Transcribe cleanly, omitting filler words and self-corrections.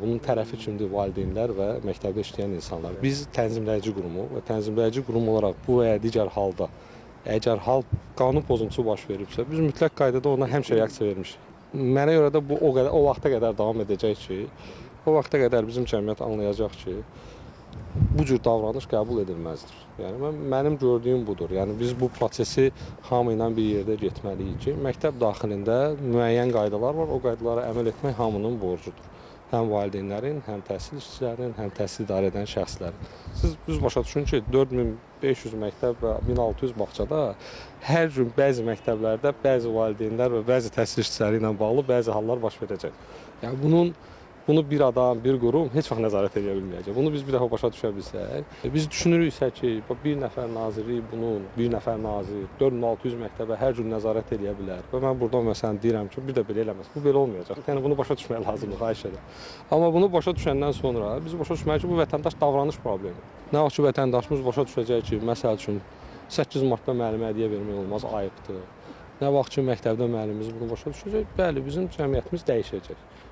Bunun tərəfi kimdir? Valideynlər və məktəbdə işləyən insanlar. Biz tənzimləyici qurumu və tənzimləyici qurum olaraq bu və ya digər halda əgər hal qanun pozuntusu baş veribsə, biz mütləq qaydada ona həmişə reaksiya vermişik. Mənə görə də bu o qədər o vaxta qədər davam edəcək ki, o vaxta qədər bizim cəmiyyət anlayacaq ki, bu cür davranış qəbul edilməzdir. Yəni mənim gördüyüm budur. Yəni biz bu prosesi hamı ilə bir yerdə getməliyik ki, məktəb daxilində müəyyən qaydalar var. O qaydalara əməl etmək hamının borcudur. Həm valideynlərin, həm təhsil işçilərinin, həm təhsil idarə edən şəxslərin. Siz düz başa düşün ki, 4500 məktəb və 1600 bağçada hər gün bəzi məktəblərdə bəzi valideynlər və bəzi təhsil işçiləri ilə bağlı bəzi hallar baş verəcək. Yəni bunu bir adam, bir qurum heç vaxt nəzarət edə bilməyəcək. Bunu biz bir dəfə başa düşə bilsək, biz düşünürüksə ki, bir nəfər nazirlik bunun, bir nəfər nazir 4600 məktəbə hər gün nəzarət eləyə bilər. Və mən buradan məsələn deyirəm ki, bir də belə eləməz. Bu belə olmayacaq. Yəni bunu başa düşmək lazımdır, xahiş edirəm. Amma bunu başa düşəndən sonra biz başa düşməliyik ki, bu vətəndaş davranış problemi. Nə vaxt ki vətəndaşımız başa düşəcək ki, məsəl üçün 8 martda müəllimə hədiyyə vermək olmaz, ayıbdır. Nə vaxt ki məktəbdə müəllimimiz bunu başa düşəcək, bəli, bizim cəmiyyətimiz dəyişəcək.